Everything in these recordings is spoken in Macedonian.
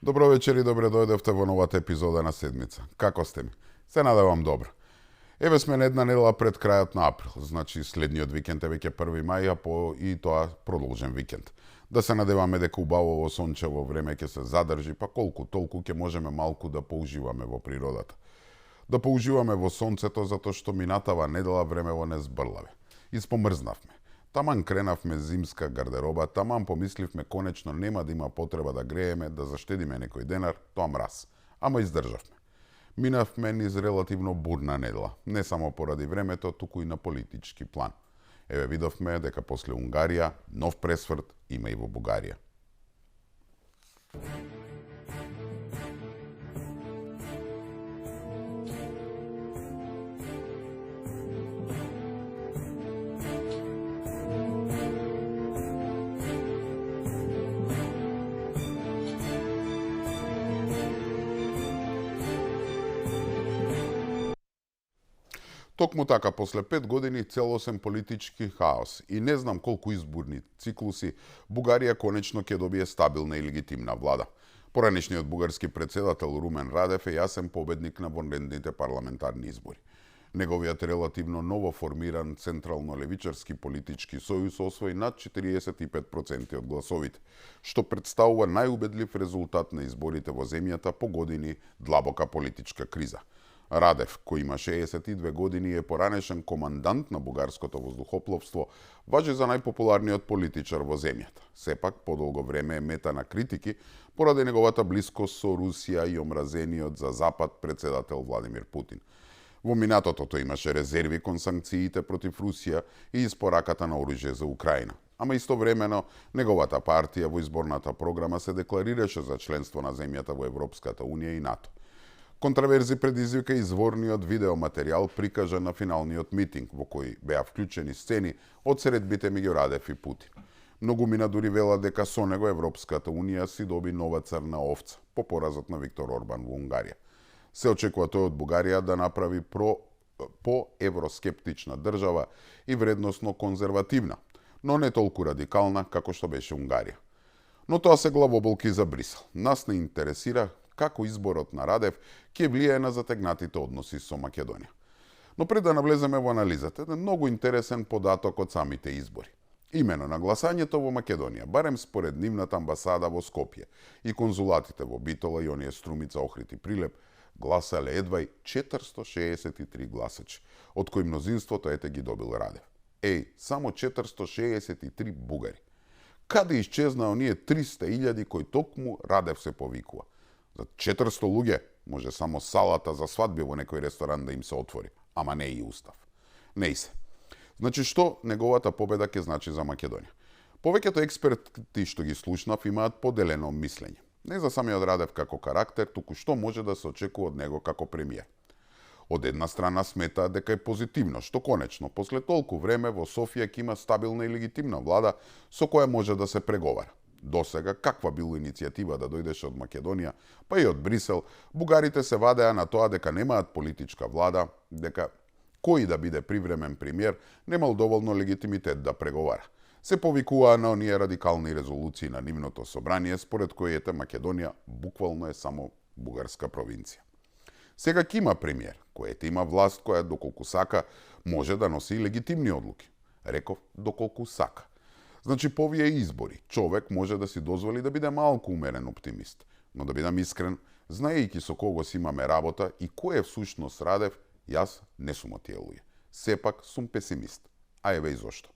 Добро вечер и добре дојдовте во новата епизода на седмица. Како сте ми? Се надевам добро. Еве сме на една недела пред крајот на април, значи следниот викенд е веќе 1 мај, а по и тоа продолжен викенд. Да се надеваме дека убаво сончево време ќе се задржи, па колку толку ќе можеме малку да поуживаме во природата. Да поуживаме во сонцето затоа што минатава недела времево не збрлаве. Испомрзнавме. Таман кренавме зимска гардероба, таман помисливме конечно нема да има потреба да грееме, да заштедиме некој денар, тоа мраз. Ама издржавме. Минавме низ релативно бурна недела, не само поради времето, туку и на политички план. Еве видовме дека после Унгарија, нов пресврт има и во Бугарија. Токму така, после 5 години целосен политички хаос и не знам колку изборни циклуси, Бугарија конечно ќе добие стабилна и легитимна влада. Поранешниот бугарски председател Румен Радев е јасен победник на вонредните парламентарни избори. Неговиот релативно ново формиран централно-левичарски политички сојуз освои над 45% од гласовите, што представува најубедлив резултат на изборите во земјата по години длабока политичка криза. Радев, кој има 62 години и е поранешен командант на бугарското воздухопловство, важи за најпопуларниот политичар во земјата. Сепак, подолго време е мета на критики поради неговата близкост со Русија и омразениот за Запад председател Владимир Путин. Во минатото тој имаше резерви кон санкциите против Русија и испораката на оружје за Украина. Ама истовремено, неговата партија во изборната програма се декларираше за членство на земјата во Европската Унија и НАТО. Контраверзи предизвика изворниот видеоматеријал прикажан на финалниот митинг, во кој беа вклучени сцени од средбите меѓу Радев и Путин. Многумина дури велат дека со него Европската Унија си доби нова црна овца, по поразот на Виктор Орбан во Унгарија. Се очекува тој од Бугарија да направи по-евроскептична држава и вредносно конзервативна, но не толку радикална како што беше Унгарија. Но тоа се главоболки за Брисел. Нас не интересира како изборот на Радев ќе влијае на затегнатите односи со Македонија. Но пред да навлеземе во анализата, еден многу интересен податок од самите избори. Имено на гласањето во Македонија, барем според нивната амбасада во Скопје и конзулатите во Битола и оние Струмица, Охрид и Прилеп, гласале едва и 463 гласачи, од кои мнозинството ете ги добил Радев. Само 463 бугари. Каде исчезна оние 300.000 кои токму Радев се повикува? За 400 луѓе може само салата за свадби во некој ресторан да им се отвори, ама не и устав. Не и се. Значи што неговата победа ќе значи за Македонија? Повеќето експерти што ги слушнав имаат поделено мислење. Не за самиот Радев како карактер, туку што може да се очекува од него како премиер. Од една страна сметаат дека е позитивно, што конечно, после толку време во Софија ќе има стабилна и легитимна влада со која може да се преговара. Досега, каква била иницијатива да дојдеше од Македонија, па и од Брисел, бугарите се вадеа на тоа дека немаат политичка влада, дека кој да биде привремен премиер немал доволно легитимитет да преговара. Се повикуваа на оние радикални резолуции на нивното собрание, според кои ете Македонија буквално е само бугарска провинција. Сега ќе има премиер, кој ете има власт која доколку сака може да носи легитимни одлуки. Реков доколку сака. Значи, по овие избори, човек може да си дозволи да биде малку умерен оптимист. Но да бидам искрен, знаејќи со кого си имаме работа и кој е всушност Радев, јас не сум од тие луѓе. Сепак сум песимист. А еве и зошто.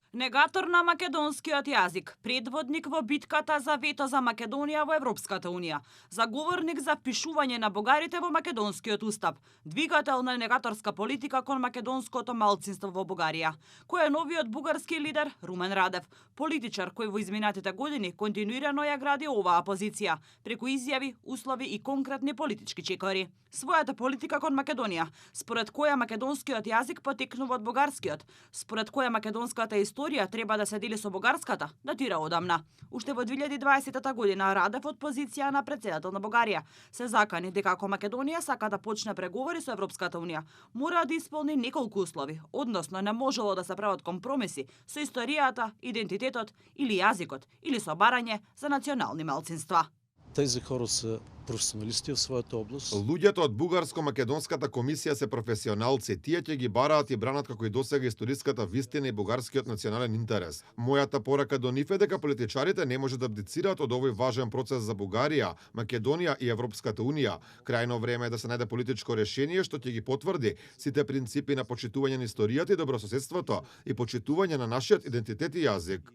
Негатор на македонскиот јазик, предводник во битката за вето за Македонија во Европската Унија, заговорник за впишување на бугарите во македонскиот устав, двигател на негаторска политика кон македонското малцинство во Бугарија, кој е новиот бугарски лидер Румен Радев, политичар кој во изминатите години континуирано ја гради оваа позиција, преку изјави, услови и конкретни политички чекори. Својата политика кон Македонија, според која македонскиот јазик потекнува од бугарскиот, според која македонската историја историја треба да се дели со бугарската, датира одамна. Уште во 2020 година Радев од позиција на претседател на Бугарија се закани дека ако Македонија сака да почне преговори со Европската унија, мора да исполни неколку услови, односно не можело да се прават компромиси со историјата, идентитетот или јазикот, или со барање за национални малцинства. Тези хора се професионалисти в својата област. Луѓето од Бугарско-македонската комисија се професионалци. Тие ќе ги бараат и бранат како и досега историската вистина и бугарскиот национален интерес. Мојата порака до нив е дека политичарите не може да абдицираат од овој важен процес за Бугарија, Македонија и Европската унија. Крајно време е да се најде политичко решение што ќе ги потврди сите принципи на почитување на историјата и добрососедството и почитување на нашиот идентитет и јазик.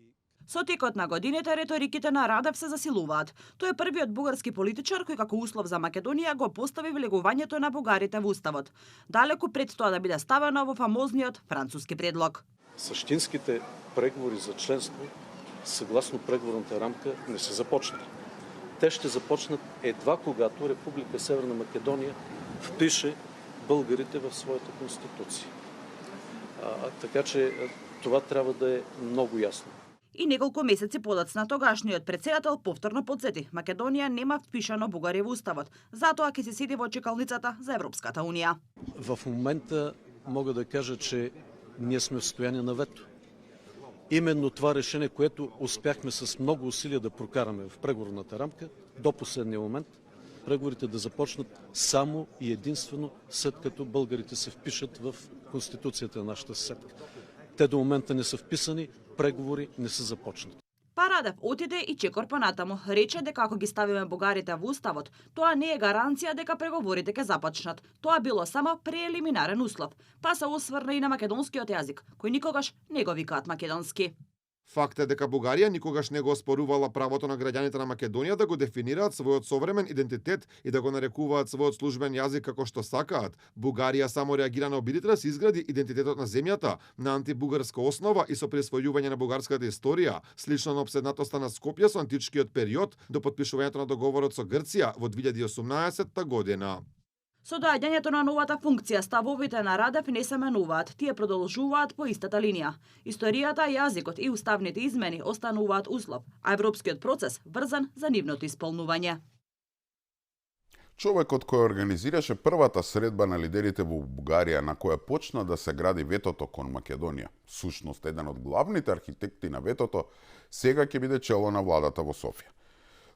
Со текот на годините реториките на Радев се засилуваат. Тој е првиот бугарски политичар кој како услов за Македонија го постави влегувањето на бугарите во уставот, далеку пред тоа да биде ставено во фамозниот француски предлог. Суштинските преговори за членство, согласно преговорната рамка, не се започнали. Те ще започнат едва когато Република Северна Македонија впише българите в својата конституција. Така че това трябва да е многу јасно. И неколку месеци подоцна тогашниот претседател повторно потсети, Македонија нема впишано бугари во уставот, затоа ќе се седи во чекалницата за Европската унија. В момента мога да кажа, че ние сме в состояние на вето. Именно това решение, което успяхме с много усилия да прокараме в преговорната рамка, до последния момент, преговорите да започнат само и единствено след като българите се впишат в Конституцията на нашата съседка. Те до момента не са вписани, преговори не са започнати. Радев отиде и чекор понатаму. Рече дека ако ги ставиме бугарите во уставот, тоа не е гаранција дека преговорите ќе започнат. Тоа било само преелиминарен услов. Па се осврна и на македонскиот јазик, кој никогаш не го викаат македонски. Факт е дека Бугарија никогаш не го оспорувала правото на граѓаните на Македонија да го дефинираат својот современ идентитет и да го нарекуваат својот службен јазик како што сакаат. Бугарија само реагира на обидите да се изгради идентитетот на земјата на антибугарска основа и со присвојување на бугарската историја, слично на опседнатоста на Скопје со античкиот период до потпишувањето на договорот со Грција во 2018 година. Со доаѓањето на новата функција, ставовите на Радев не се менуваат, тие продолжуваат по истата линија. Историјата, јазикот и уставните измени остануваат услов, а европскиот процес врзан за нивното исполнување. Човекот кој организираше првата средба на лидерите во Бугарија на која почна да се гради ветото кон Македонија, сушност еден од главните архитекти на ветото, сега ќе биде чело на владата во Софија.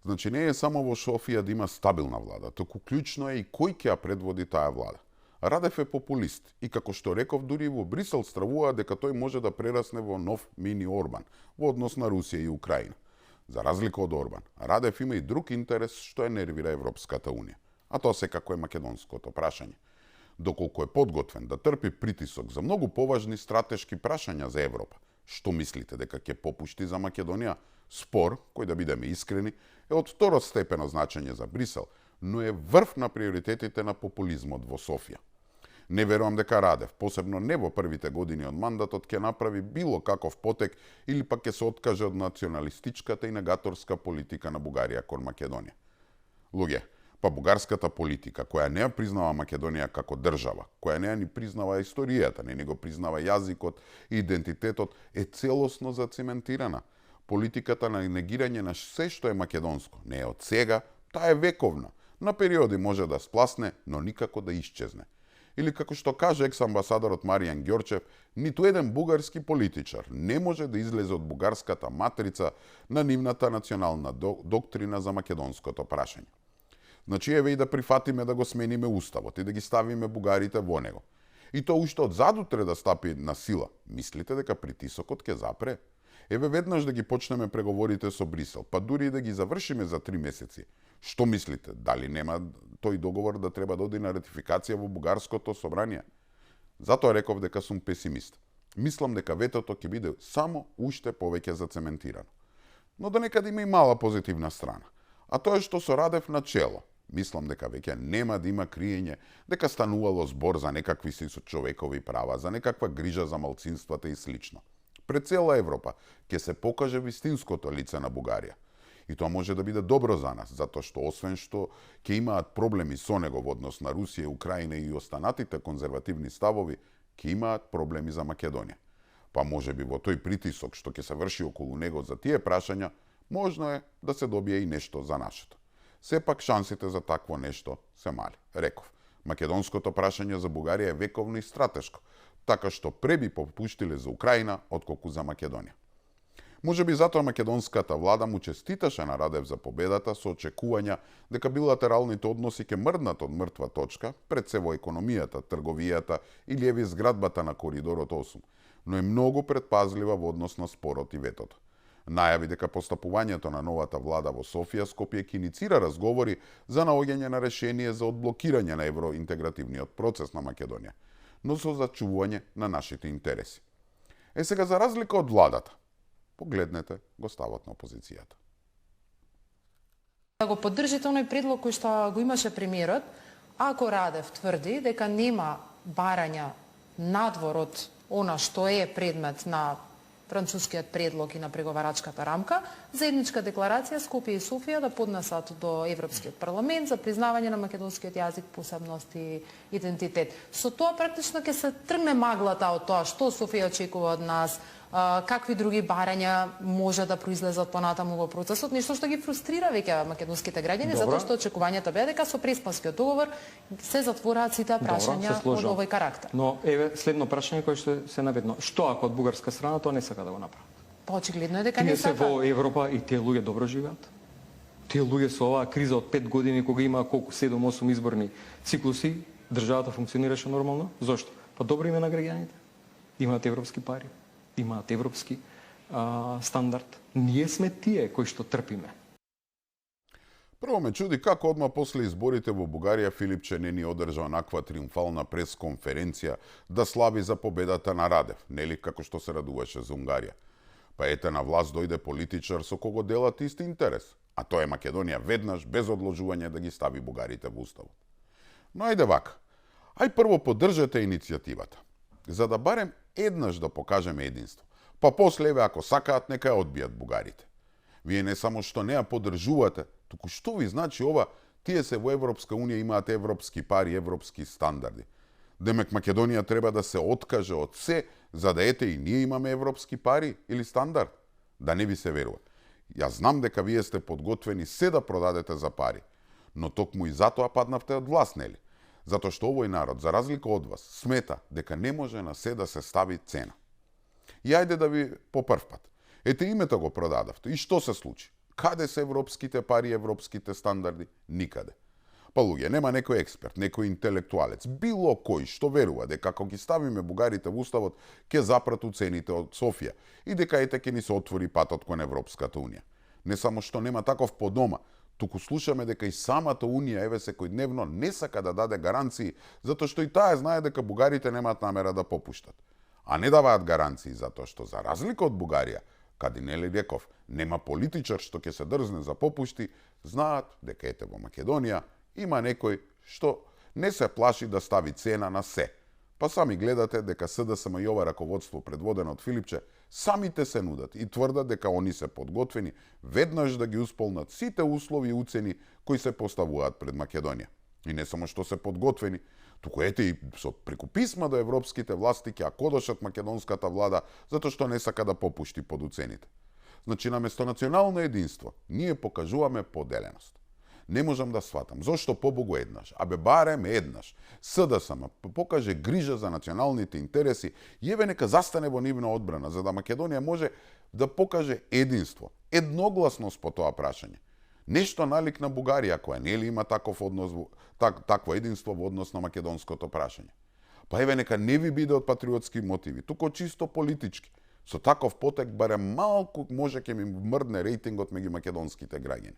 Значи не е само во Софија да има стабилна влада, туку клучно е и кој ќе ја предводи таа влада. Радев е популист и како што реков, дури во Брисел стравува дека тој може да прерасне во нов мини Орбан во однос на Русија и Украина. За разлика од Орбан, Радев има и друг интерес што е нервира Европската унија, а тоа секако е македонското прашање. Доколку е подготвен да трпи притисок за многу поважни стратешки прашања за Европа, што мислите дека ќе попушти за Македонија? Спор, кој да бидеме искрени, е од второстепено значење за Брисел, но е врв на приоритетите на популизмот во Софија. Не верувам дека Радев, посебно не во првите години од мандатот, ќе направи било каков потек или пак ќе се откаже од националистичката и негаторска политика на Бугарија кон Македонија. Луѓе, па бугарската политика, која не ја признава Македонија како држава, која не ја ни признава историјата, не го признава јазикот и идентитетот, е целосно зацементирана. Политиката на негирање на се што е македонско не е од сега, таа е вековна. На периоди може да спласне, но никако да исчезне. Или како што каже екс-амбасадорот Маријан Ѓорчев, ниту еден бугарски политичар не може да излезе од бугарската матрица на нивната национална доктрина за македонското прашање. Значи еве и да прифатиме да го смениме уставот и да ги ставиме бугарите во него. И тоа уште од задутре да стапи на сила. Мислите дека притисокот ќе запре? Еве веднаш да ги почнеме преговорите со Брисел, па дури и да ги завршиме за 3 месеци. Што мислите? Дали нема тој договор да треба да оди на ратификација во бугарското собрание? Затоа реков дека сум песимист. Мислам дека ветото ќе биде само уште повеќе зацементирано. Но до некаде има и мала позитивна страна. А тоа е што со Радев на чело. Мислам дека веќе нема да има криење дека станувало збор за некакви си човекови права, за некаква грижа за малцинствата и слично. Пред цела Европа ќе се покаже вистинското лице на Бугарија. И тоа може да биде добро за нас, затоа што освен што ќе имаат проблеми со него во однос на Русија, Украина и останатите конзервативни ставови, ќе имаат проблеми за Македонија. Па може би во тој притисок што ќе се врши околу него за тие прашања, можно е да се добие и нешто за нашето. Сепак шансите за такво нешто се мали. Реков, македонското прашање за Бугарија е вековно и стратешко, така што преби попуштиле за Украина отколку за Македонија. Може би затоа македонската влада му честиташе на Радев за победата со очекувања дека билатералните односи ќе мрднат од мртва точка пред се во економијата, трговијата или еве изградбата на коридорот 8, но е многу предпазлива во однос на спорот и ветото. Најави дека постапувањето на новата влада во Софија Скопје ќе иницира разговори за наоѓање на решение за одблокирање на евроинтегративниот процес на Македонија, но со зачувување на нашите интереси. Сега за разлика од владата, погледнете го ставот на опозицијата. Да го поддржите оној предлог кој што го имаше премиерот, ако Радев тврди дека нема барања надвор од она што е предмет на францускиот предлог и на преговарачката рамка, заедничка декларација Скопје и Софија да поднесат до Европскиот парламент за признавање на македонскиот јазик, посебност и идентитет. Со тоа практично ќе се тргне маглата од тоа што Софија очекува од нас, какви други барања може да произлезат понатаму во процесот, нешто што ги фрустрира веќе македонските граѓани, затоа што очекувањата беа дека со Преспанскиот договор се затвораат сите прашања од овој карактер. Но еве следно прашање кое што се наведно. Што ако од бугарска страна тоа не сака да го направат? Па очигледно е дека не сака. сака. Во Европа и тие луѓе добро живеат. Тие луѓе со оваа криза од 5 години кога има колку 7-8 изборни циклуси, државата функционираше нормално. Зошто? Па добро име на граѓаните. Имаат европски пари, имаат европски стандард. Ние сме тие кои што трпиме. Прво ме чуди како одма после изборите во Бугарија Филипче не ни одржа онаква триумфална пресконференција да слави за победата на Радев, нели како што се радуваше за Унгарија. Па ете на власт дојде политичар со кого делат исти интерес, а тоа е Македонија веднаш без одложување да ги стави бугарите во уставот. Но ајде вака. Ај прво поддржете иницијативата, за да барем еднаш да покажеме единство. Па после еве ако сакаат нека ја одбијат бугарите. Вие не само што не ја поддржувате, туку што ви значи ова, тие се во Европска Унија имаат европски пари, европски стандарди. Демек Македонија треба да се откаже од се, за да ете и ние имаме европски пари или стандард? Да не ви се верува. Јас знам дека вие сте подготвени се да продадете за пари, но токму и затоа паднавте од власт, нели? Затоа што овој народ, за разлика од вас, смета дека не може на се да се стави цена. И ајде да ви по прв пат. Ете името го продадавте. И што се случи? Каде се европските пари, европските стандарди? Никаде. Па луѓе, нема некој експерт, некој интелектуалец, било кој што верува дека ако ги ставиме бугарите во уставот, ќе запрату цените од Софија и дека ете ќе ни се отвори патот кон Европската Унија. Не само што нема таков по дома, туку слушаме дека и самата Унија еве секојдневно не сака да даде гаранции, затоа што и таа знае дека бугарите немаат намера да попуштат. А не даваат гаранции затоа што за разлика од Бугарија, каде нели реков, нема политичар што ќе се дрзне за попушти, знаат дека ете во Македонија има некој што не се плаши да стави цена на се. Па сами гледате дека СДСМ и ова раководство предводено од Филипче самите се нудат и тврдат дека они се подготвени веднаш да ги исполнат сите услови и уцени кои се поставуваат пред Македонија. И не само што се подготвени, туку ете и со преку писма до европските власти ќе ја кодошат македонската влада затоа што не сака да попушти под уцените. Значи наместо национално единство, ние покажуваме поделеност. Не можам да сватам зошто побогу еднаш, абе барем еднаш. СДСМ покаже грижа за националните интереси и еве нека застане во нивна одбрана за да Македонија може да покаже единство, едногласност по тоа прашање. Нешто налик на Бугарија која нели има таков однос, такво единство во однос на македонското прашање. Па еве нека не ви биде од патриотски мотиви, туку чисто политички. Со таков потек барем малку може ќе ми мрдне рейтингот меѓу македонските граѓани.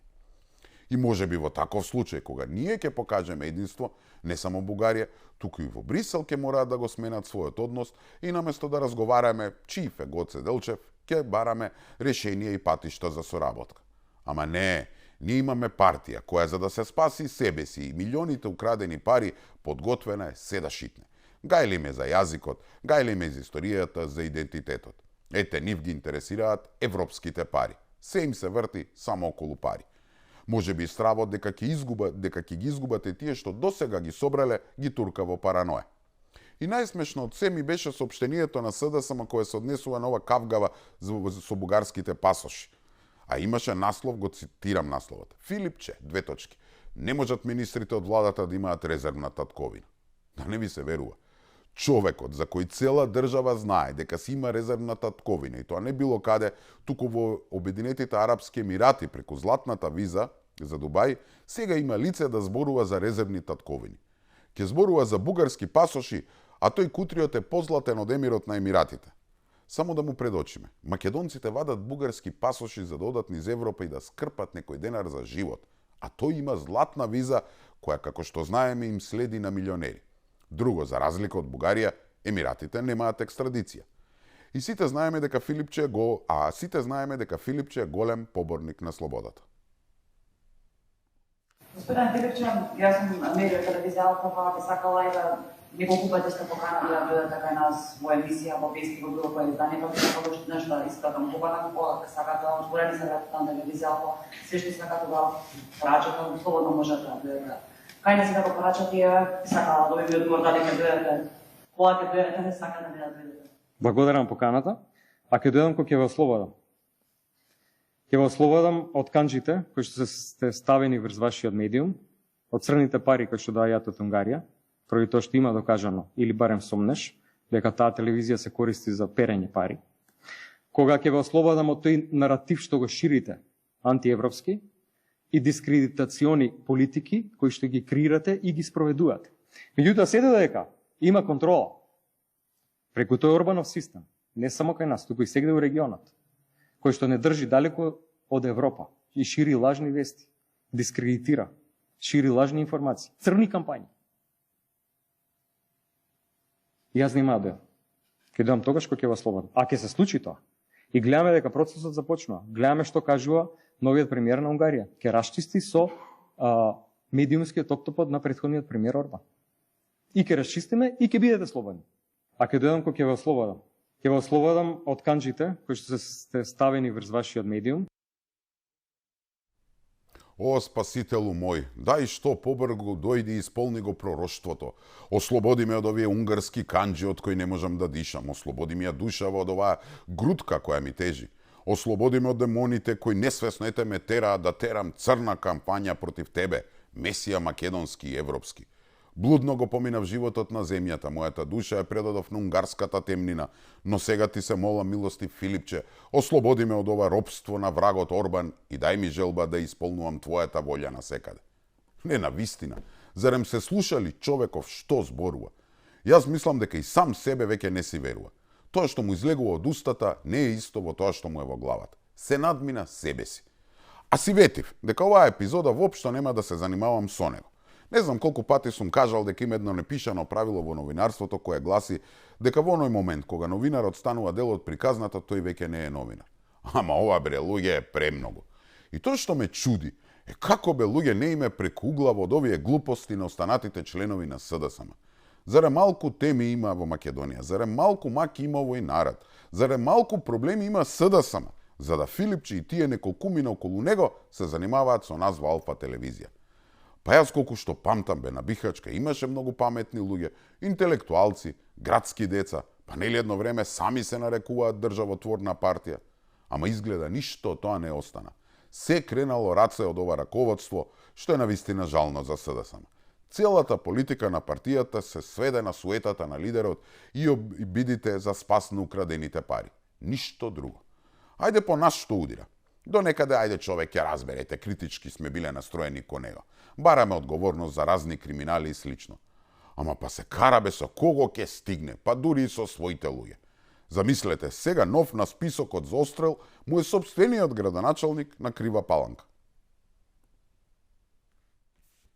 И може би во таков случај, кога ние ќе покажеме единство, не само Бугарија, туку и во Брисел ќе мораат да го сменат својот однос и наместо да разговараме чиј е Гоце Делчев, ќе бараме решение и патишта за соработка. Ама не, ние имаме партија која за да се спаси себе си и милионите украдени пари подготвена е се да шитне. Гајли ме за јазикот, гајли ме за историјата, за идентитетот. Ете, нив ги интересираат европските пари. Се им се врти само околу пари. Може би стравот дека ќе ги изгубате тие што досега ги собрале, ги турка во параноја. И најсмешно од се ми беше соопштението на СДСМ кое се однесува на ова кавгава со бугарските пасоши. А имаше наслов, го цитирам насловот. Филипче, : Не можат министрите од владата да имаат резервна татковина. Да не ви се верува. Човекот за кој цела држава знае дека си има резервна татковина, и тоа не било каде, туку во Обединетите Арапски Емирати преку златната виза за Дубај, сега има лице да зборува за резервни татковини. Ке зборува за бугарски пасоши, а тој кутриот е позлатен од Емирот на Емиратите. Само да му предочиме. Македонците вадат бугарски пасоши за да одат низ Европа и да скрпат некој денар за живот, а тој има златна виза која, како што знаеме, им следи на милионери. Друго, за разлика од Бугарија, Емиратите немаат екстрадиција. И сите знаеме дека Филипче е голем поборник на слободата. Господин Филипче, јас сум мерил телевизија Алфа, би сакала и да неколку пати сте поканали да дојдете кај нас во емисија, во вести, во било кое издание, како да почнете нешто да испратам. Поканам кога сакате да отворени се на телевизија Алфа, се што сакате да прачате, слободно можете да дојдете. Кај не сега го прачате, сакала да ви одговор дали ќе дојдете. Кога ќе дојдете, не сакате да дојдете. Благодарам поканата, а ќе дојдам кога ќе ве ослободам. Ќе ве ослободам од канџите кои што сте ставени врз вашиот медиум, од црните пари кои што доаѓаат од Унгарија, поради тоа што има докажано, или барем сомнеш, дека таа телевизија се користи за перење пари. Кога ќе ве ослободам од тој наратив што го ширите, антиевропски, и дискредитациони политики кои што ги креирате и ги спроведувате. Меѓутоа, се додека има контрола преку тој Орбанов систем, не само кај нас, туку и сегде во регионот, кој што не држи далеко од Европа и шири лажни вести, дискредитира, шири лажни информации, црни кампањи. И јас нема да ќе дојдам тогаш кога ќе ве ослободам. А ќе се случи тоа. И гледаме дека процесот започнува. Гледаме што кажува новиот премиер на Унгарија. Ќе расчисти со медиумскиот октопод на претходниот премиер Орбан. И ќе расчистиме и ќе бидете слободни. А ќе дојдам кога ќе ве ослободам. Ќе ве ослободам од канџите кои што сте ставени врз вашиот медиум. О, спасителу мој, дај што побрзо дојди и исполни го пророштвото. Ослободи ме од овие унгарски канџи од кои не можам да дишам. Ослободи ми ја душава од оваа грудка која ми тежи. Ослободи ме од демоните кои несвесно ете ме тераат да терам црна кампања против тебе, Месија македонски и европски. Блудно го поминав животот на земјата, мојата душа ја предадов на унгарската темнина, но сега ти се молам, милости Филипче, ослободи ме од ова робство на врагот Орбан и дај ми желба да исполнувам твојата волја на секаде. Не, на вистина, зарем се слушали човеков што зборува? Јас мислам дека и сам себе веќе не си верува. Тоа што му излегува од устата не е исто во тоа што му е во главата. Се надмина себе си. А си ветив дека оваа епизода воопшто нема да се занимавам со него. Не знам колку пати сум кажал дека има едно непишано правило во новинарството кое гласи дека во оној момент кога новинарот станува дел од приказната, тој веќе не е новинар. Ама ова, бре, луѓе е премногу. И тоа што ме чуди е како, бе, луѓе не име прекуглава од овие глупости на останатите членови на СДСМ. Зарем малку теми има во Македонија, зарем малку маки има овој народ, зарем малку проблеми има СДСМ, за да Филипче и тие неколкумина околу него се занимаваат со нас во Алфа телевизија. Па јас колку што памтам, бе, на Бихачка имаше многу паметни луѓе, интелектуалци, градски деца, па нели едно време сами се нарекуваат државотворна партија. Ама изгледа ништо тоа не остана. Се кренало раце од ова раководство, што е навистина жално за СДСМ. Целата политика на партијата се сведе на суетата на лидерот и бидите за спас на украдените пари. Ништо друго. Ајде по нас што удира. До некаде, ајде човек ќе разберете, критички сме биле настроени кон него. Бараме одговорност за разни криминали и слично. Ама па се карабе со кого ќе стигне, па дури и со своите луѓе. Замислете, сега нов на списокот за отстрел му е сопствениот градоначалник на Крива Паланка.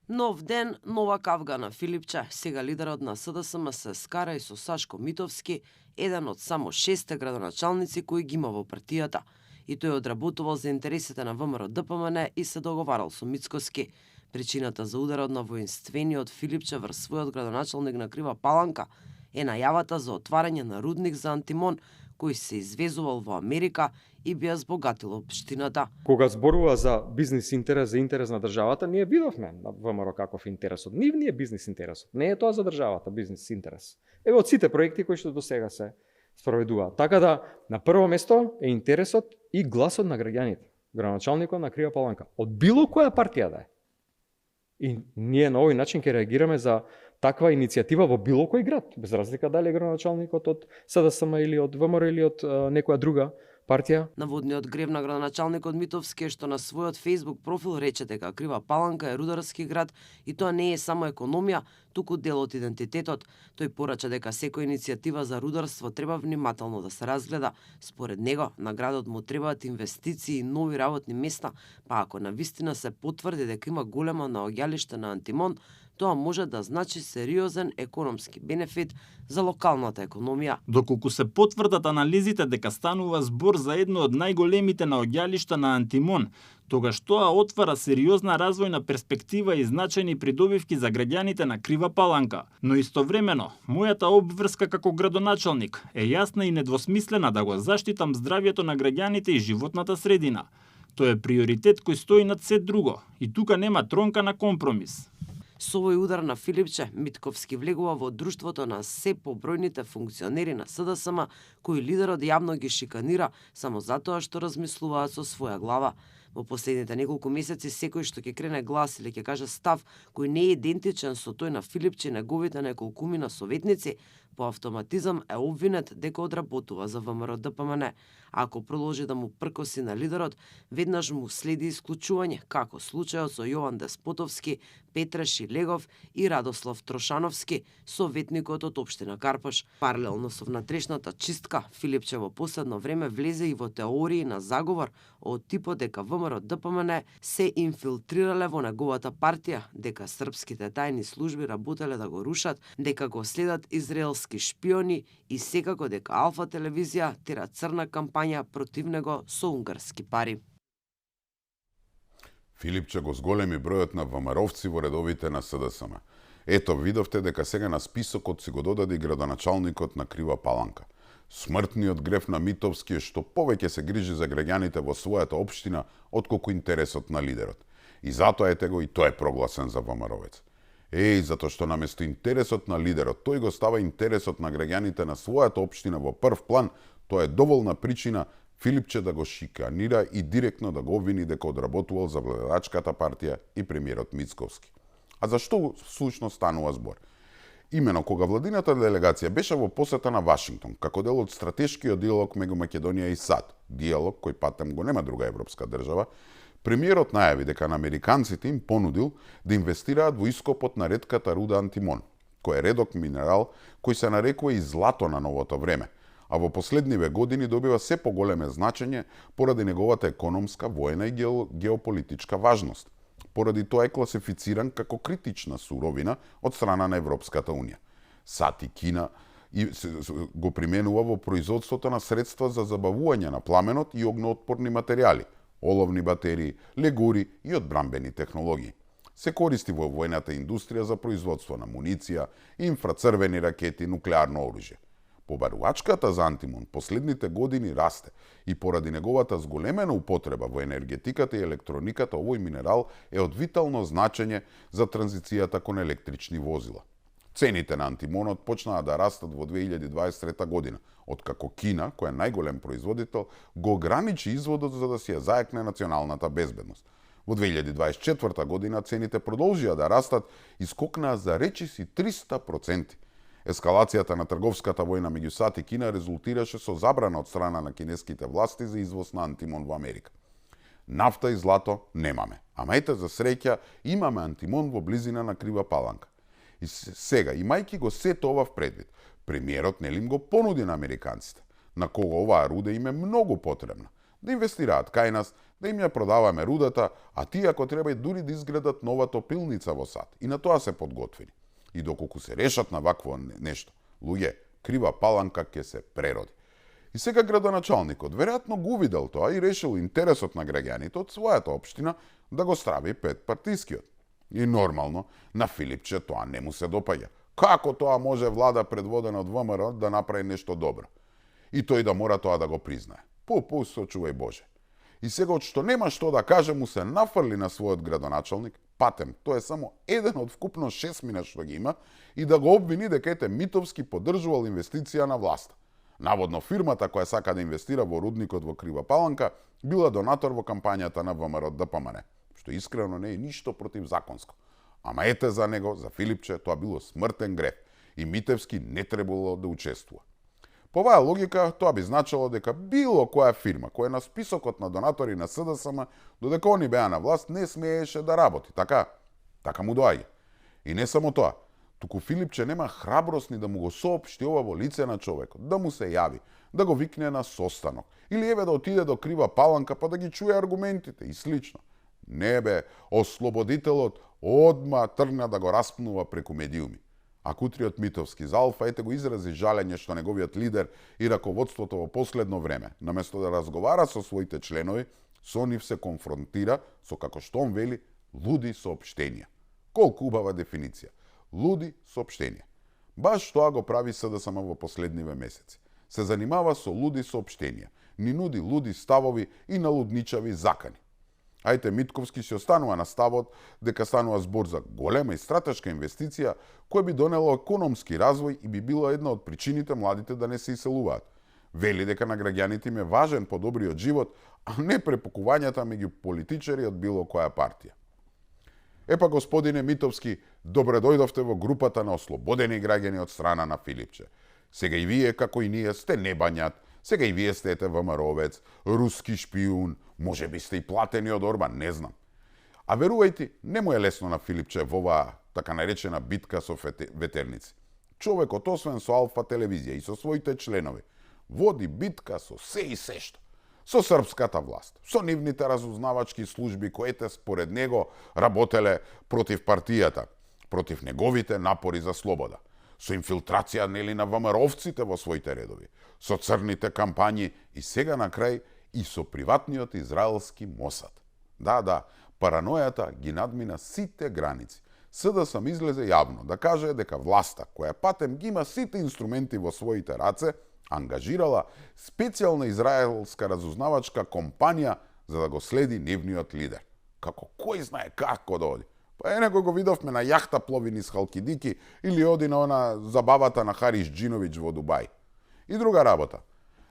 Нов ден, нова кавга на Филипче. Сега лидерот на СДСМ се скара и со Сашко Митовски, еден од само 6 градоначалници кои ги има во партијата. И тој одработувал за интересите на ВМРО ДПМН и се договарал со Мицкоски. Причината за ударот на воинствениот Филипче врз својот градоначалник на Крива Паланка е најавата за отварање на рудник за антимон, кој се извезувал во Америка и би ја збогатил општината. Кога зборува за бизнис интерес, за интерес на државата, ние видовме на ВМРО каков интересот. Нивниот е бизнис интересот. Не е тоа за државата бизнис интерес. Еве од сите проекти кои што до сега се спроведуваат. Така да на прво место е интересот и гласот на граѓаните. Градоначалникот на Крива Паланка, од било која партија да е. И ние на овој начин ќе реагираме за таква иницијатива во било кој град, без разлика дали е градоначалникот од СДСМ или од ВМРО или од некоја друга партија. Наводниот грев на градоначалникот Митовски што на својот Facebook профил рече дека Крива Паланка е рударски град и тоа не е само економија, туку дел од идентитетот. Тој порача дека секоја иницијатива за рударство треба внимателно да се разгледа. Според него, на градот му требаат инвестиции и нови работни места, па ако навистина се потврди дека има големо наоѓалиште на антимон, тоа може да значи сериозен економски бенефит за локалната економија. Доколку се потврдат анализите дека станува збор за едно од најголемите наоѓалишта на антимон, тогаш тоа отвара сериозна развојна перспектива и значајни придобивки за граѓаните на Крива Паланка. Но истовремено, мојата обврска како градоначалник е јасна и недвосмислена да го заштитам здравјето на граѓаните и животната средина. Тоа е приоритет кој стои над се друго и тука нема тронка на компромис. Со овој удар на Филипче, Митковски влегува во друштвото на се побројните функционери на СДСМ, кои лидерот јавно ги шиканира само затоа што размислуваат со своја глава. Во последните неколку месеци секој што ќе крене глас или ќе каже став кој не е идентичен со тој на Филипче и неговите неколкумина советници, по автоматизам е обвинет дека одработува за ВМРО ДПМН. Ако продолжи да му пркоси на лидерот, веднаш му следи исклучување, како случајот со Јован Деспотовски, Петре Шилегов и Радослав Трошановски, советникот од општина Карпаш. Паралелно со внатрешната чистка, Филипче во последно време влезе и во теории на заговор од типот дека ВМРО ДПМН се инфилтрирале во неговата партија, дека српските тајни служби работеле да го рушат, дека го следат израелски шпиони и секако дека Алфа телевизија тера црна кампања против него со унгарски пари. Филипче го зголеми бројот на ВМРО-вци во редовите на СДСМ. Ето, видовте дека сега на списокот си го додаде градоначалникот на Крива Паланка. Смртниот греф на Митовски е што повеќе се грижи за граѓаните во својата општина отколку интересот на лидерот. И затоа ете го и тој е прогласен за ВМРО-вец. Затоа што наместо интересот на лидерот, тој го става интересот на граѓаните на својата општина во прв план, тоа е доволна причина Филипче да го шиканира и директно да го обвини дека одработувал за владачката партија и премиерот Мицковски. А зашто всушност станува збор? Имено кога владината делегација беше во посета на Вашингтон, како дел од стратешкиот диалог меѓу Македонија и САД, диалог кој патем го нема друга европска држава, премиерот најави дека на американците им понудил да инвестираат во ископот на ретката руда антимон, кој е редок минерал кој се нарекува и злато на новото време, а во последниве години добива се поголеме значење поради неговата економска, воена и геополитичка важност. Поради тоа е класифициран како критична суровина од страна на Европската Унија. САД и Кина го применува во производството на средства за забавување на пламенот и огноотпорни материјали, оловни батерии, легури и одбранбени технологии. Се користи во војната индустрија за производство на муниција, инфрацрвени ракети, нуклеарно оружје. Побарувачката за антимон последните години расте и поради неговата зголемена употреба во енергетиката и електрониката овој минерал е од витално значење за транзицијата кон електрични возила. Цените на антимонот почнаа да растат во 2023 година, откако Кина, која е најголем производител, го ограничи изводот за да си ја заекне националната безбедност. Во 2024 година цените продолжија да растат и скокнаа за речиси 300%. Ескалацијата на трговската војна меѓу САД и Кина резултираше со забрана од страна на кинеските власти за извоз на антимон во Америка. Нафта и злато немаме, ама ете за среќа имаме антимон во близина на Крива Паланка. И сега, имајќи го сето ова в предвид, премиерот нели им го понуди на американците, на кого оваа руда им е многу потребна, да инвестираат кај нас, да им ја продаваме рудата, а тие ако треба и дури да изградат нова топилница во САД. И на тоа се подготвени. И доколку се решат на вакво нешто, луѓе, Крива Паланка ќе се прероди. И сега градоначалникот веројатно го видел тоа и решил интересот на граѓаните од својата општина да го страви пред партискиот. И нормално, на Филипче тоа не му се допаѓа. Како тоа може влада предводена од ВМРО да направи нешто добро? И тој да мора тоа да го признае. Сочувај Боже. И сега од што нема што да каже, му се нафрли на својот градоначалник, Патем, тој е само еден од вкупно 6 мина што ги има, и да го обвини дека ете Митовски поддржувал инвестиција на власта. Наводно фирмата која сака да инвестира во рудникот во Крива Паланка била донатор во кампањата на ВМРО ДПМН, што искрено не е ништо противзаконско. Ама ете за него, за Филипче, тоа било смртен греф и Митевски не требало да учествува. По оваа логика, тоа би значило дека било која фирма која е на списокот на донатори на СДСМ, додека они беа на власт, не смееше да работи. Така му доаѓа. И не само тоа, туку Филипче нема храброст ни да му го соопшти ова во лице на човекот, да му се јави, да го викне на состанок, или еве да отиде до Крива Паланка па да ги чуе аргументите и слично. Не бе, ослободителот одма тргна да го распнува преку медиуми. А Кутриот Митовски за Алфа ете го изрази жалење што неговиот лидер и раководството во последно време, наместо да разговара со своите членови, со нив се конфронтира со, како што он вели, луди соопштенија. Колку убава дефиниција. Луди соопштенија. Баш тоа го прави СДСМ во последниве месеци. Се занимава со луди соопштенија, ни нуди луди ставови и налудничави закани. Ајте Митковски се останува на ставот дека станува збор за голема и стратешка инвестиција која би донело економски развој и би било една од причините младите да не се иселуваат. Вели дека на граѓаните им е важен подобриот живот, а не препукувањата меѓу политичари од било која партија. Епа, господине Митовски, добре дојдовте во групата на ослободени граѓани од страна на Филипче. Сега и вие, како и ние, сте небањат, сега и вие сте ете ВМРО-вец, руски шпиун, може би сте и платени од Орбан, не знам. А верувајте, не му е лесно на Филипче во оваа така наречена битка со ветерници. Човекот, освен со Алфа телевизија и со своите членови, води битка со се и сешто. Со српската власт, со нивните разузнавачки служби кои според него работеле против партијата, против неговите напори за слобода, со инфилтрација нели на ВМРО-овците во своите редови, со црните кампањи и сега на крај и со приватниот израелски Мосад. Да, паранојата ги надмина сите граници. СДСМ излезе јавно да каже дека власта, која Патем ги има сите инструменти во своите раце, ангажирала специјална израелска разузнавачка компанија за да го следи нивниот лидер. Како кој знае како да оди? Па некој го видовме на јахта плови низ Халкидики или оди на она забавата на Харис Джиновиќ во Дубај. И друга работа.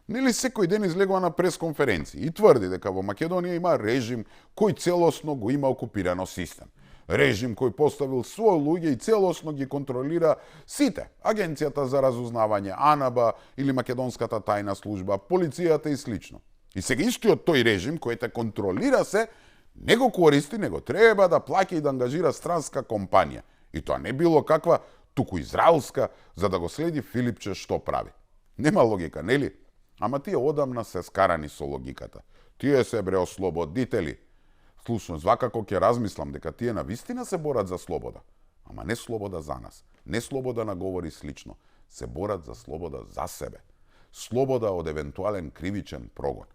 Нели секој ден излегува на пресконференции и тврди дека во Македонија има режим кој целосно го има окупирано систем. Режим кој поставил свој луѓе и целосно ги контролира сите. Агенцијата за разузнавање, АНБ или Македонската тајна служба, полицијата и слично. И сега истиот тој режим кој те контролира се, не го користи, него треба да плаќа и да ангажира странска компанија. И тоа не било каква, туку израелска, за да го следи Филипче што прави. Нема логика, нели? Ама тие одамна се скарани со логиката. Тие се бре ослободители. Слушно, свакако ќе размислам дека тие навистина се борат за слобода. Ама не слобода за нас, не слобода на говори слично. Се борат за слобода за себе. Слобода од евентуален кривичен прогон.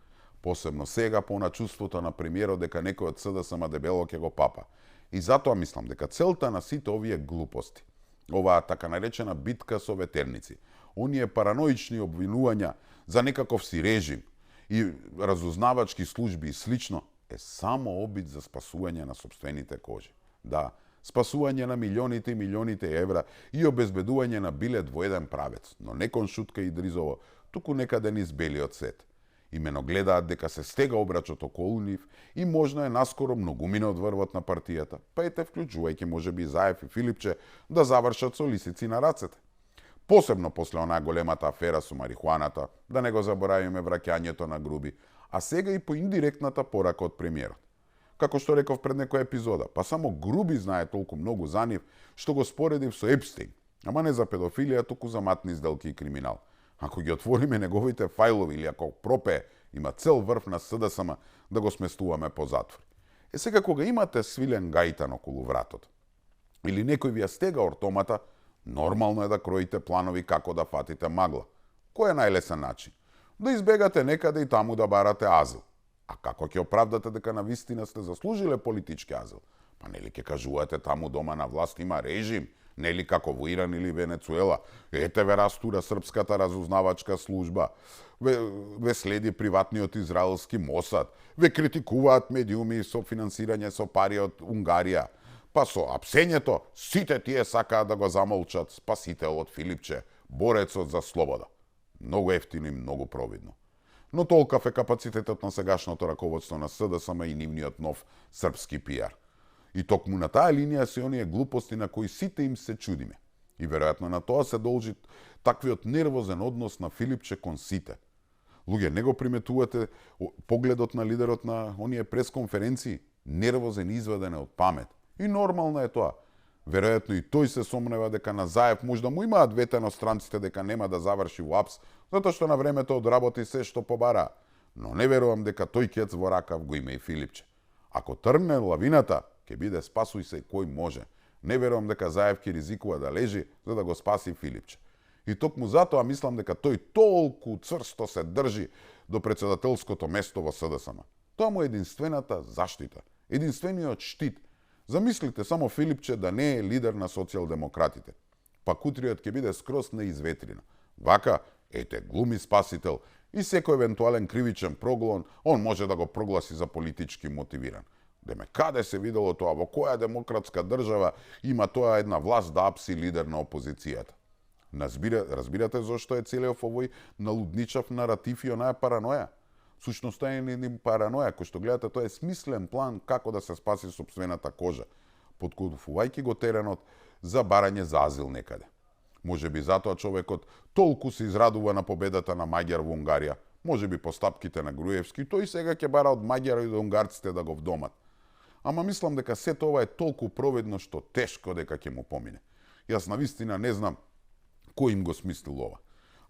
Посебно сега на чувството на премиерот дека некој од СДСМ дебело ќе го папа. И затоа мислам дека целта на сите овие глупости, оваа така наречена битка со ветерници, оние параноични обвинувања за некаков си режим и разузнавачки служби и слично, е само обид за спасување на сопствените кожи. Да, спасување на милионите и милионите евра и обезбедување на билет во еден правец, но не кон Шутка Идризово, туку некаде низ белиот свет. Имено гледаат дека се стега обрачот околу нив и можно е наскоро многумина од врвот на партијата, па ете вклучувајќи можеби Заев и Филипче да завршат со лисици на рацете. Посебно после онаа големата афера со марихуаната, да не го заборавиме враќањето на Груби, а сега и по индиректната порака од премиерот. Како што реков пред некоја епизода, па само Груби знае толку многу за нив, што го споредив со Епстейн, ама не за педофилија, туку за матни сделки и криминал. Ако ги отвориме неговите фајлови или ако пропее, има цел врв на СДСМ да го сместуваме по затвори. Е сега кога имате свилен гајтан околу вратот, или некој ви ја стега ортомата, нормално е да кроите планови како да фатите магла. Кој е најлесен начин? Да избегате некаде и таму да барате азил. А како ќе оправдате дека навистина сте заслужиле политички азил? Па нели ке кажувате таму дома на власт има режим, нели како во Иран или Венецуела. Ете ве растура српската разузнавачка служба, ве следи приватниот израелски Мосад, ве критикуваат медиуми со финансирање со пари од Унгарија. Па со апсењето, сите тие сакаат да го замолчат спасителот Филипче, борецот за слобода. Многу ефтино и многу провидно. Но толкав е капацитетот на сегашното раководство на СДСМ и нивниот нов српски пиар. И токму на таа линија се оние глупости на кои сите им се чудиме. И веројатно на тоа се должи таквиот нервозен однос на Филипче кон сите. Луѓе, не го приметувате погледот на лидерот на оние пресконференции, нервозен, изведен од памет. И нормално е тоа. Веројатно и тој се сомнева дека на Заев можда му имаат ветено странците дека нема да заврши во АПС, затоа што на времето одработи се што побара. Но не верувам дека тој кец во ракав го има и Филипче. Ако тргне лавината, ќе биде спасуј се кој може. Не верувам дека Заев ќе ризикува да лежи за да го спаси Филипче. И токму затоа мислам дека тој толку цврсто се држи до председателското место во СДСМ. Тоа му е единствената заштита, единствениот штит. Замислите само Филипче да не е лидер на социјалдемократите. Пак утриот ќе биде скроз неизветрина. Вака, ете, глуми спасител и секој евентуален кривичен проглон, он може да го прогласи за политички мотивиран. Деме, каде се видело тоа, во која демократска држава има тоа една власт да апси лидер на опозицијата? Разбирате зошто е целиот овој налудничав наратив и онаа параноја? Сушноста е не параноја, кој што гледате, тоа е смислен план како да се спаси сопствената кожа, подкупувајќи го теренот за барање за азил некаде. Може би затоа човекот толку се израдува на победата на Маѓар во Унгарија, може би по стапките на Груевски, тој сега ќе бара од Маѓари до унгарците да го вдомат. Ама мислам дека сето ова е толку провидно што тешко дека ќе му помине. Јас навистина не знам кој им го смислил ова.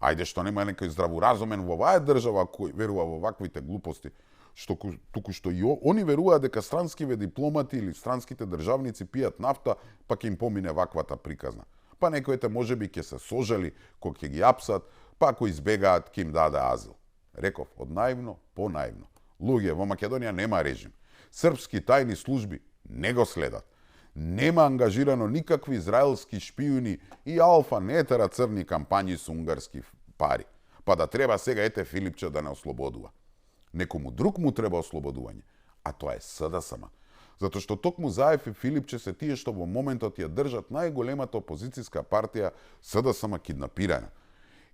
Ајде што нема некој здраворазумен во оваа држава кој верува во ваквите глупости, што туку што и они веруваат дека странскиве дипломати или странските државници пијат нафта, па ќе им помине ваквата приказна. Па некоите можеби ќе се сожали кога ќе ги апсат, па ако избегаат ќе им даде азил. Реков, од наивно по наивно. Луѓе, во Македонија нема режим. Српски тајни служби не го следат. Нема ангажирано никакви израелски шпиуни и Алфа не тера црни кампањи со унгарски пари. Па да треба сега ете Филипче да не ослободува. Некому друг му треба ослободување, а тоа е СДСМ. Затоа што токму Заев и Филипче се тие што во моментот ја држат најголемата опозицијска партија СДСМ киднапирана.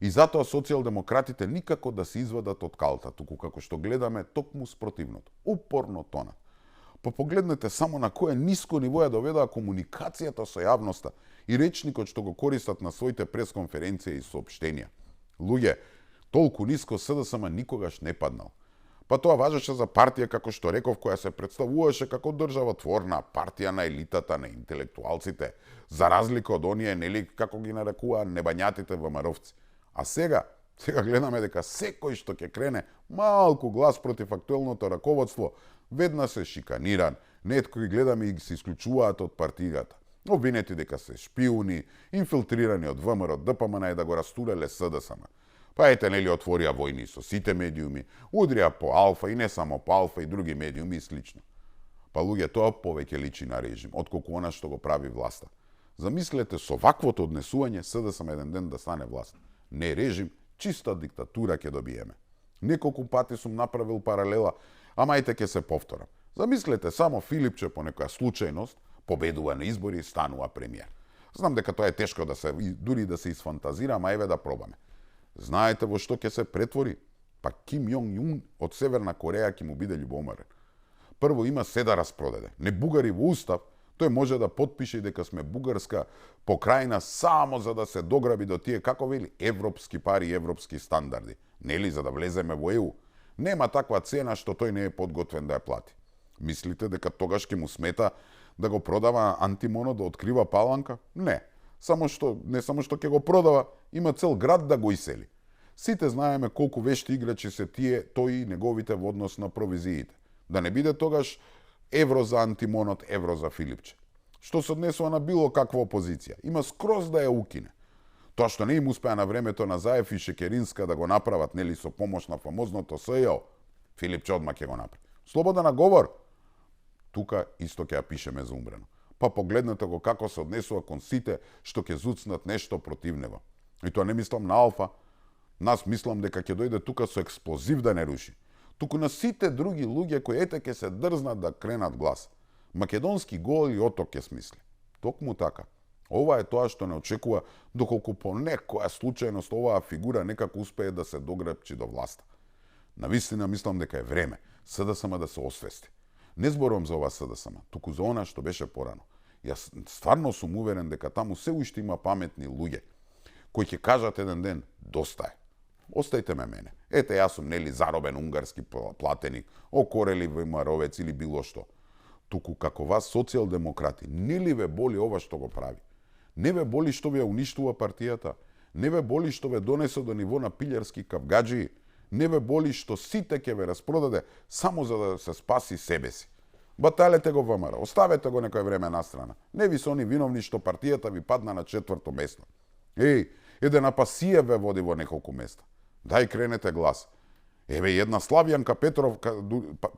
И затоа социјалдемократите никако да се извадат од калта, туку како што гледаме токму спротивното. Упорно тонат. Па погледнете само на кое ниско ниво ја доведаа комуникацијата со јавноста и речникот што го користат на своите пресконференции и соопштенија. Луѓе, толку ниско СДСМ никогаш не паднал. Па тоа важеше за партија, како што реков, која се представуваше како државотворна партија на елитата, на интелектуалците, за разлика од оние, нели, како ги нарекуваа небањатите ВМРО-вци. А сега гледаме дека секој што ќе крене малку глас против актуелното раководство, веднаш се шиканиран, некои гледаме и се исклучуваат од партијата. Обвинети дека се шпиуни, инфилтрирани од ВМРО, ДПМН и да го растуреле СДСМ. Па ете, нели, отворија војни со сите медиуми, удрија по Алфа и не само по Алфа и други медиуми и слично. Па луѓе, тоа повеќе личи на режим, отколку она што го прави власта. Замислете со ваквото однесување СДСМ еден ден да стане власт. Не режим, чиста диктатура ќе добиеме. Неколку пати сум направил паралела, ама ајте ќе се повторам. Замислете само Филипче по некоја случајност победува на избори и станува премиер. Знам дека тоа е тешко да се дури да се изфантазира, ама еве да пробаме. Знаете во што ќе се претвори? Па Ким Јонг Јун од Северна Кореја ќе му биде љубоморен. Прво има се да распродаде. Не бугари во устав, тој може да потпише дека сме бугарска покрајна само за да се дограби до тие, како вели, европски пари и европски стандарди. Нели за да влеземе во ЕУ? Нема таква цена што тој не е подготвен да ја плати. Мислите дека тогаш ќе му смета да го продава Антимоно да открива Паланка? Не. Само што ќе го продава, има цел град да го исели. Сите знаеме колку вешти играчи се тие, тој и неговите во однос на провизиите. Да не биде тогаш евро за Антимонот, евро за Филипче. Што се однесува на било каква опозиција, има скроз да ја укине. Тоа што не им успеа на времето на Заев и Шекеринска да го направат, нели, со помош на фамозното СЈО, Филипче одма ќе го направи. Слобода на говор, тука исто ќе ја пишеме за умрено. Па погледнете го како се однесува кон сите што ќе зуцнат нешто против него. И тоа не мислам на Алфа. Нас мислам дека ќе дојде тука со експлозив да не руши. Туку на сите други луѓе кои ете ќе се дрзнат да кренат глас. Македонски гол и оток ќе смисли. Токму така. Ова е тоа што не очекува доколку по некоја случајност оваа фигура некако успее да се догребчи до власта. Навистина мислам дека е време СДСМ да се освести. Не зборувам за ова СДСМ, туку за она што беше порано. Јас стварно сум уверен дека таму се уште има паметни луѓе кои ќе кажат еден ден доста е. Остајте ме мене. Ете, јас сум нели заробен унгарски платеник, окорели ВМРО-вец или било што. Туку како вас социјалдемократи, не ли ве боли ова што го прави? Не ве боли што ви ја уништува партијата? Не ве боли што ве донесе до ниво на пилјарски кавгаджии? Не ве боли што сите ќе ве распродаде само за да се спаси себе си? Баталете го ВМРО, оставете го некој време настрана. Не ви се они виновни што партијата ви падна на 4-то место. Еј, еден Апасиев ве води во неколку места. Дај кренете глас. Еве, една Славјанка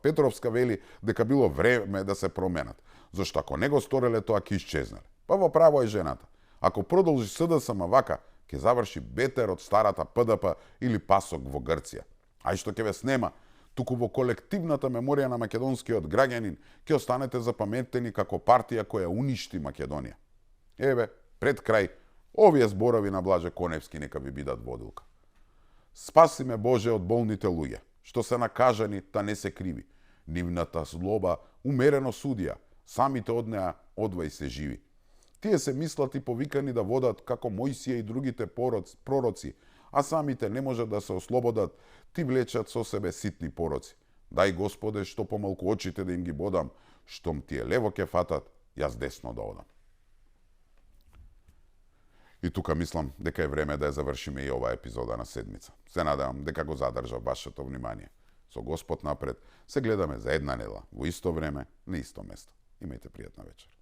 Петровска вели дека било време да се променат. Зашто ако не го стореле, тоа ќе исчезнале. Па во право е жената. Ако продолжи СДСМ вака, ќе заврши бетер од старата ПДП или ПАСОК во Грција. А и што ќе ве снема, туку во колективната меморија на македонскиот граѓанин ќе останете запаметени како партија која уништи Македонија. Еве, пред крај, овие зборови на Блаже Коневски нека ви бидат водилка. Спаси ме Боже од болните луѓе, што се накажани, та не се криви. Нивната злоба умерено судија, самите од неа одвај се живи. Тие се мислат и повикани да водат како Мојсија и другите пророци, а самите не можат да се ослободат, ти влечат со себе ситни пороци. Дај Господе што помалку очите да им ги бодам, штом тие лево ке фатат, јас десно да одам. И тука мислам дека е време да ја завршиме и оваа епизода на седмица. Се надевам дека го задржав вашето внимание. Со Господ напред, се гледаме за една недела, во исто време, на исто место. Имајте пријатна вечер.